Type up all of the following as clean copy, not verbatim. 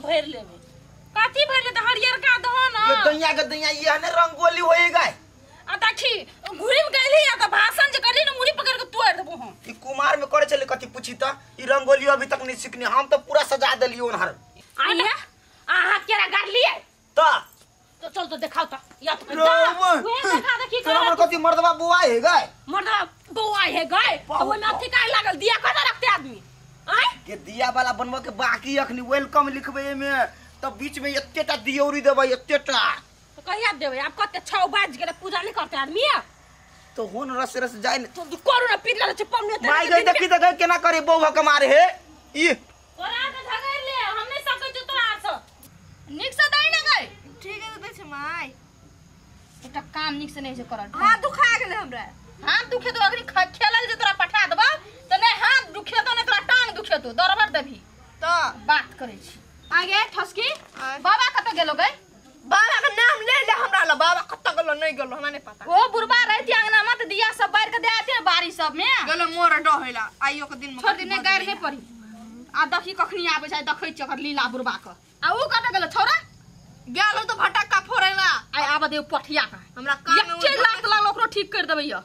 भरि लेबै। कथी भरि लेतै? हरियरका दहो न। ये दैया के दैया ये ने रंगोली होई गए। आ देखी घुरिम गेली आ त भाषण जे करली न मुड़ी पकड़ के तोड़ देबो हम। ई कुमार में करे चले कथी पूछी त ई रंगोली अभी तक नहीं सीखनी, हम तो पूरा सजा देलियो हर। आइए अहाँ केरा गाड़लिए त तो चल तो देखाओ त या तो देखा देखी कर हमर कथी मर्दवा बुआ है गए। मर्दवा बुआ है गए तो ओइ में अथी काहे लागल दिया कत रखते आदमी आय के दिया वाला बनबो के बाकी अखनी welcome लिखबे एमे त बीच में एतेटा दियौरी देबै एतेटा। तो कहिया देबै? आप कते 6 बाज गेलै पूजा नहीं करते आदमी तो होन रस रस जाय न तो करू ना पीट ले छै पमने माई गई देखी त गई केना करे बौआ के मारे हे ई तोरा के झगड़ ले हम नहीं सकै छी तोरा से निक से दई ना गई। ठीक है तो छै माई एकटा काम निक से नहीं छै करल। हाथ दुखा गेलै हमरा। हाथ दुखे तो अखनी खेलल जे तोरा पठा देबा त नहीं हाथ दुखे तो नहीं तोरा टांग दुखे तो दरबर देबी त बात करै छी। आगे ठसकी बाबा कत गेलो गई? बाबा के नाम ले ले हमरा ल बाबा कत गेलो नहीं गेलो हमरा नहीं पता। ओ बुढ़बा रहती अंगना में त दिया सब बार के दे आते बारी सब में गेलो मोर डहेला आइयो के दिन में छोड़ दिन गार नहीं पड़ी आ देखी कखनी आबै छै देखै छी ओकर लीला बुढ़बा के। आ ऊ कत गेलो छोरा? गेलो तो फटक्का फोड़ेला। आइ आब दे पठिया के हमरा कान में एक लाख लागल ओकरो ठीक कर देबै य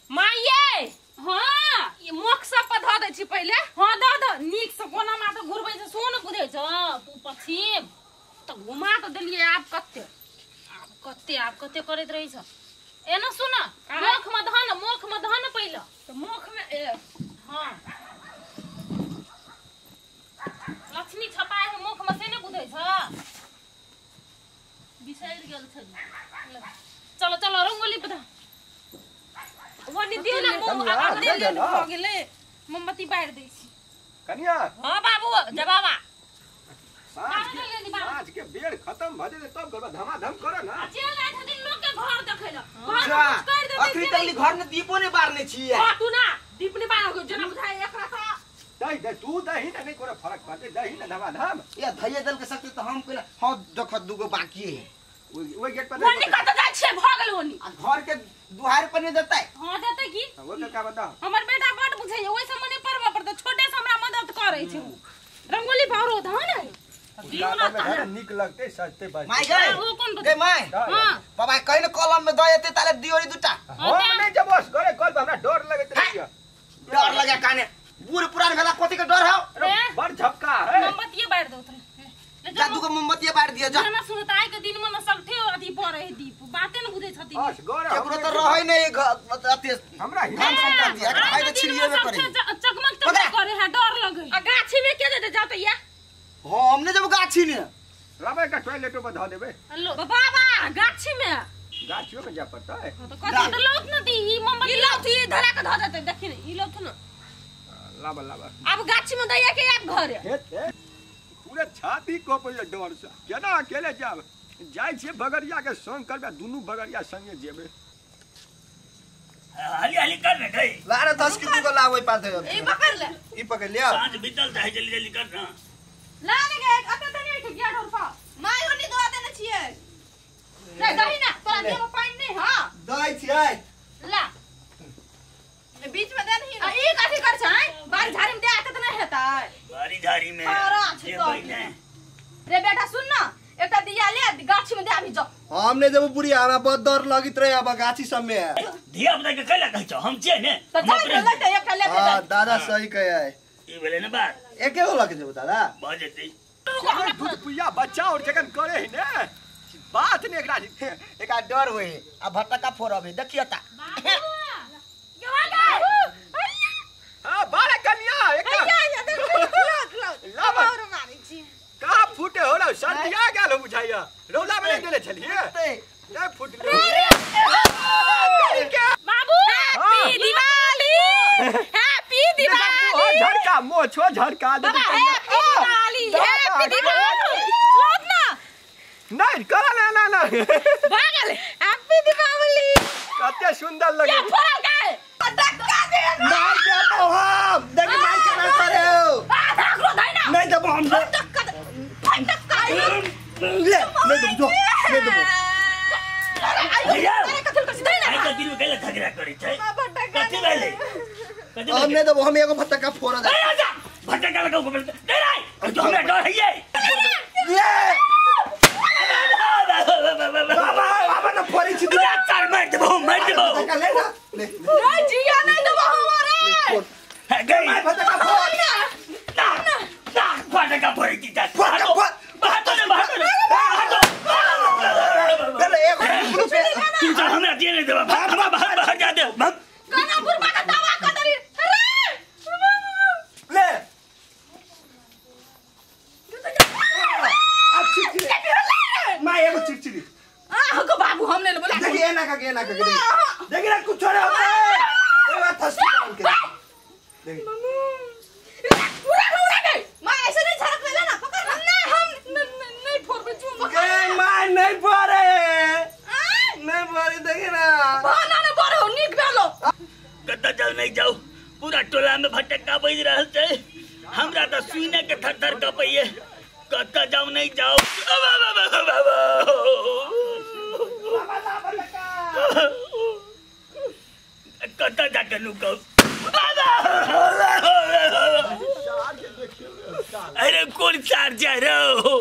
माइये। हां ई मोख सब पर ध दै छी पहिले। हां द द नीक से कोना मा त घुरबै छै सोन बुझै छ पछिम त घुमा त देलियै। आब कते आब कते आब कते करैत रहै छ। एना सुन मोख में धन मोख में धन पहिले त मोख में हां लक्ष्मी छपाए है मुख में से ने बुझै छ बिसरि गेल छ। चलो चलो रंगोली बता वनी दियो ना मोम आब दे ले भ गेलै मोमबत्ती बारि दै छी कनिया। हां बाबू जबाबा साँझ के बेर खत्म भ जेतै तब गरबा धमाधम कर ना। चल आइ छथिन लोक के घर देखै ल घर कुछ कर देबै। अखनी तक घर में दीपो ने बारने छी। हां तू ना दीप ने बारनो जेना बुझाय एकरा त दही दे तू दही ना नहीं कोनो फरक पड़ते दही ना धमाधम या धैये दल के सकते त हम कहला हां देख दुगो बाकी है ओइ गेट पर ओनी कत जाय छे भ गेल ओनी आ घर के दुहार पर नहीं देतै। हां देतै की वो के का बता हमर बेटा बड बुझै ओइ से मने परवा पर त छोटे से हमरा मदद करै छै रंगोली भारो ध ने दियो ना घर निक लगते सजते बस माई गए ओ कोन गे माई। हां बाबा कहिन कलम में द एते ताले दियोरी दुटा हम नहीं जबस घरे कल हमरा डर लगैत रहिया। डर लगे काने बूढ़ पुरान भेला कथी के डर हौ? बड़ झपका है। मोमबत्ती बारि दो ले जा दुगो मोमबत्ती बारि दिया जा। ना सुन त आइ के दिन में न सबठे अथी पड़े है दीप बाते न बुझै छथिन। बस गोरे केकरो त रहै नै अथी हमरा धन संपत्ति है खाइ त छिड़िएबे करे चकमक त करे है डर लगे। आ गाछी में के जेते जाउ त या हां हमने जब गाछी ने लाबै का टॉयलेटो पर ध देबै। लो बाबा गाछी में गाछियो में जा पड़ता है तो कथी त लौत न दी ई मोमबत्ती लौत ई धरा के ध देते देखि न ई लौत न लाबा लाबा अब गाछी में दैया के आप घरे पूरे छाती कपैया डर से केना अकेले जाब जाय छियै बगरिया के संग करबे दुनू बगरिया संगे जेबे। हाली हाली कर रे गई लारे 10 के दुगो लाबै पाते ई पकड़ ले ई पकड़ लिया साँझ बीतल जाय जल्दी जल्दी कर ना ला ले गए अते त नहीं के 11 रुपा माई ओनी दो देने छियै नहीं दही ना तोरा देह में पानि नहीं। हां दै छियै ला बीच में दे नहीं आ ई कथी कर छै बारी झाड़ी में दे आते त नहीं हेतै बारी झाड़ी में जेबै ने रे बेटा सुन ना एकटा दिया ले गाछी में दे आबी जो हमने जब बुढ़ी हमरा बहुत डर लगित रहे अब गाछी सब में धिया पुता के कैला कहै छौ हम छियै ने त जा ले एकटा ले हां दादा सही कहे है ई भेलै ने बात एके गो लके जेबो दादा भ जेतै। दूध पुइया बच्चा और जगन करे है ने बात ने एकरा एकरा डर होए आ भटका फोड़बे देखियो ता हां बारा कनिया एकटा लावा और मारै छी का फूटे हो रहा सर्दिया गेल हो बुझाइया रौला में नहीं देले छलिए नहीं फूटले बाबू हैप्पी दिवाली हैप्पी दिवाली झड़का मोछो झड़का दे बाबा हैप्पी दिवाली हैप्पी दिवाली लौट ना नहीं करा ना ना ना भागल हैप्पी दीपावली कते सुंदर लगे क्या फोड़ल गए धक्का दे मार देबो हम देख मार के ना करे हो आ धाकरो धै ना नहीं देबो हम धक्का धक्का ले नहीं देबो जो नहीं देबो भैया अरे कथि कथि दै ना आइ के दिन में कैला झगड़ा करै छै कथि भेलै कथि हम नहीं देबो हम एगो फटका फोड़ दे ए आजा फटका लगा ऊपर दे रे तो हमरा डर है ये बाबा बाबा ना फोड़ी छी दुआ चार मार देबो मार देबो ले ना ले रे जिया नहीं देबो हमारे गई फटका फोड़ ना ना फटका फोड़ी दी जा भागो भागो ना भागो भागो चल एक रुपए तू तो हमरा दिए नहीं देबा भाग भाग भाग जा दे भाग कोना बुरबा का तवा कर दरी रे ले अब चिड़चिड़ी मां एगो चिड़चिड़ी आ हको बाबू हम नहीं बोला देखिए एना का एना का देखिए ना कुछ छोड़े होता है ए बात थस्ती के देखिए मम्मी पूरा पूरा गई मां ऐसे नहीं झड़क ले ना पकड़ ना हम नहीं फोड़बे चुम ए मां नहीं फोड़े नहीं फोड़े देखिए ना भाना ने बड़ो नीक भेलो कत्ता जाओ नहीं जाओ पूरा टोला में भटक्का बज रहल छै हमरा त सुने के थर थर कपैये कत्ता जाओ नहीं जाओ कत्ता जाके नुकाओ अरे कौन चार जा रहे हो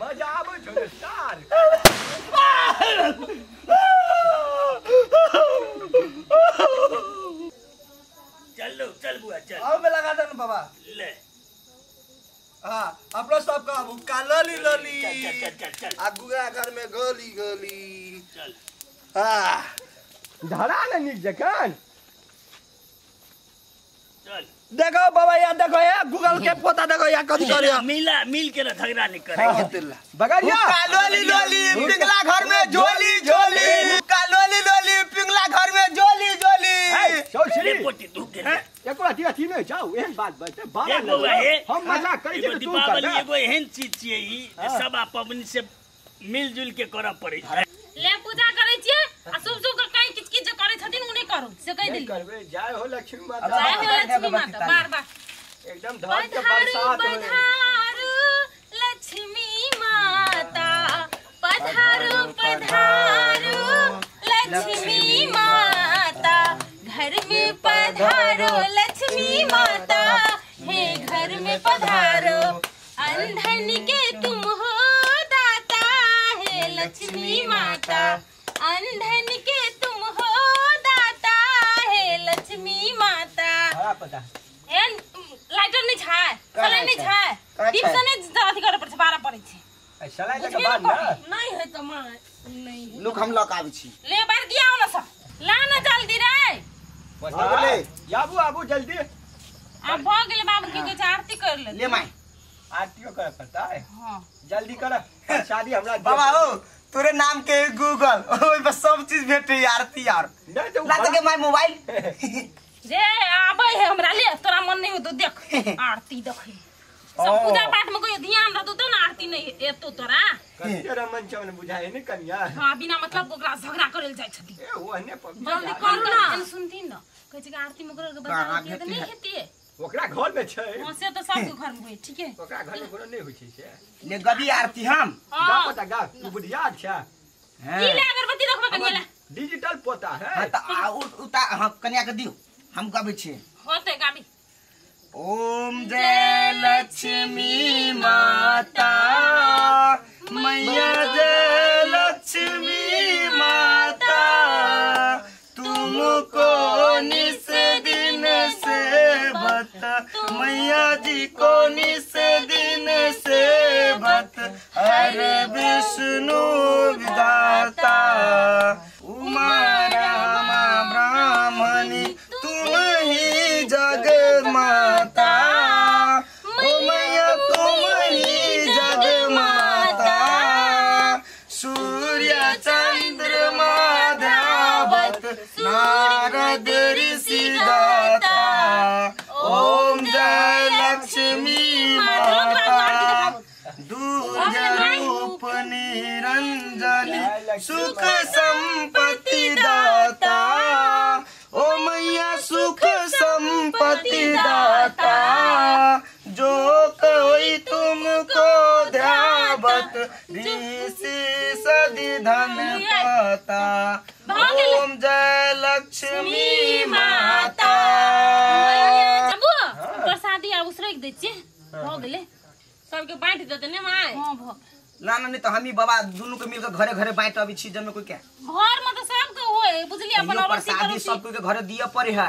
मजा आबै छौ रे सार चल लो चल बुआ चल आओ में लगा दे ना बाबा ले हां अपना सब का हुक्का लली लली चल चल चल चल चल आ गुगा घर में गली गली चल हां धरा ने नीक जखन चल देखो बाबा यार देखो ये गूगल के पोता देखो यार कथी करे मिला मिल के ना झगड़ा नहीं करे बगरिया लोली लोली पिंगला घर में झोली झोली लोली लोली पिंगला घर में झोली झोली चौधरी पोटी तू के एको अथी अथी नहीं जाओ एहन बात बात बाबा एगो हे हम मजाक करै छी तू कर दीपावली एगो एहन चीज छियै ई जे सब पबनी से मिलजुल के करऽ पड़ै छै ले पूजा करै छियै आ शुभ शुभ के कहीं किछ किछ करै छथिन उ नहीं करू से कहि देली करबे जय हो लक्ष्मी माता जय हो लक्ष्मी माता बार बार एकदम धन के बरसात हो पधारू लक्ष्मी माता पधारू पधारू लक्ष्मी माता घर में पधारो लक्ष्मी माता हे घर में पधारो अंधन के तुम हो दाता हे लक्ष्मी माता अंधन के तुम हो दाता हे लक्ष्मी माता पता एन लाइटर नहीं छाय सलाई नहीं छाय दीप से नहीं अथी करे पर छपारा पड़ै छै सलाई के बाद ना नहीं है त मां नहीं लुक हम लक आबै छी ले बार दिया ना सा ला ना जल्दी रे ले आबू आबू जल्दी आ भ गेल बाबू के कहै छै आरती कर ले ले माई आरतीयो करे पड़ता है हां जल्दी कर शादी हमरा बाबा हो तोरे नाम के गूगल ओइ पर सब चीज भेटे आरती यार नहीं तो ला के my mobile जे आबै है हमरा ले तोरा मन नहीं होतो देख आरती देखै सब पूजा पाठ में कोई ध्यान रहतो तो ना आरती नहीं एतो तोरा कते रमन चमन बुझाए ने कन्या हां बिना मतलब ओकरा झगड़ा करल जाय छथि ए ओहने पर जल्दी करू ना एन सुनथिन न कहै छै कि आरती में ओकरा के बजा के त नहीं हेतिए ओकरा घर में छै हां से त सबके घर में होय ठीक है ओकरा घर में कोनो नहीं होय छै से ले गबी आरती हम गा पता गा तू बुढ़िया छै की ले अगरबत्ती रखबे कन्या ले डिजिटल पोता है हां त उता हां कन्या के दियो हम गबै छी होते गाबी ओम जय लक्ष्मी माता मैया जय लक्ष्मी माता तुमको निस दिन से बत मैया जी को निस दिन से बत हर विष्णु विदाता उमा रामा ब्राह्मणी तुम ही जग माता ओ मैया तुम ही जग माता सूर्य चंद्रमा धावत नारद ऋषि दाता ओम जय लक्ष्मी माता दूज रूप निरंजन सुख संपत्ति दाता ओ मैया सुख संपत्ति दाता जो कोई तुमको ध्यावत ऋषि धन पता, ओम जय लक्ष्मी माता। बाबू प्रसादी आब उसरैक दै छियै, भऽ गेलै, सबके बाँटि देतै ने माय। हां भऽ ना ना नहीं तो हमी बाबा दुनू के मिलकर घरे घरे बांट अबै छी जमे कोई के घर में तो सबके होय बुझलियै, अपन तैयो अड़ोसी प्रसादी पड़ोसी सब कोई के घरे दिए पड़े है।